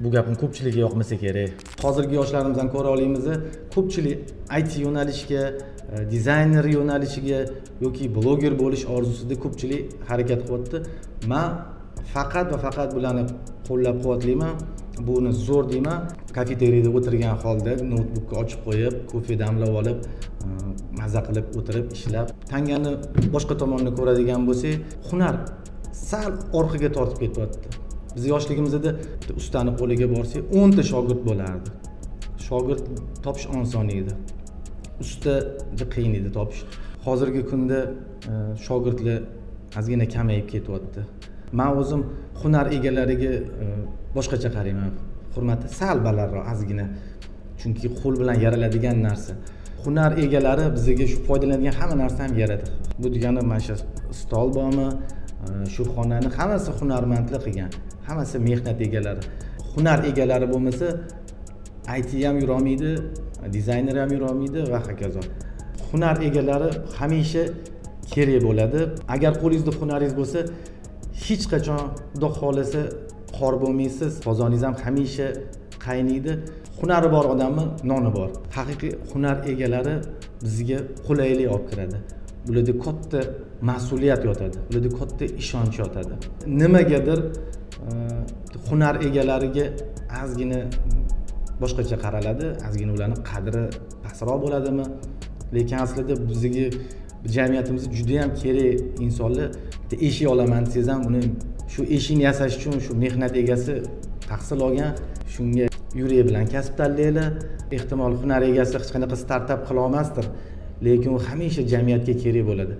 Bu gapim ko'pchilikka yoqmasa kerak. Hozirgi yoshlarimizdan ko'ra olamiz, ko'pchilik IT yo'nalishiga, dizayner yo'nalishiga yoki bloger bo'lish orzusida ko'pchilik harakat qilyapti. Man faqat va faqat bularni qo'llab quvvatlayman, buni zo'r deyman. Kafeteriyada o'tirgan holda noutbukni ochib qo'yib, kofe damlab olib, maza qilib o'tirib ishlab, tangani boshqa tomonini ko'radigan bo'lsak, hunar sal orqaga tortib ketyapti. Biz yoshligimizda bitta ustani qo'liga borsak, 10 ta shogird bo'lardi. Shogird topish oson edi, usta juda qiyin edi topish. Hozirgi kunda shogirdlar ozgina kamayib ketyapti. Man o'zim hunar egalariga boshqacha qarayman, hurmati sal balandroq ozgina, chunki qo'l bilan yaraladigan narsa. Hunar egalari bizga shu foydalanadigan hamma narsani yaratadi. Bu degani mana shu stol bormi, shu xonani hammasi hunarmandlar qilgan, hammasi mehnat egalari. Hunar egalari bo'lmasa, IT ham yurolmaydi, dizayner ham yurolmaydi va hokazo. Hunar egalari hamisha kerak bo'ladi. Agar qo'lingizda hunaringiz bo'lsa, hech qachon, Xudo xohlasa, xor bo'lmaysiz, qozoningiz ham hamisha qaynaydi. Hunari bor odamni noni bor. Haqiqiy hunar egalari bizga qulaylik olib kiradi. Ularda katta mas'uliyat yotadi, ularda katta ishonch yotadi. Nimagadir hunar egalariga ozgina boshqacha qaraladi, ozgina ularni qadri pastroq bo'ladimi, lekin aslida bizga, jamiyatimizga judayam kerak insonlar. Bitta eshik olaman desangiz ham, uni, shu eshikni yasash uchun shu mehnat egasi tahsil olgan. Shunga yurak bilan kasb tanlanglar. Ehtimol, hunar egasi hech qanaqa startap qila olmasdir, lekin u hamisha jamiyatga kerak bo'ladi.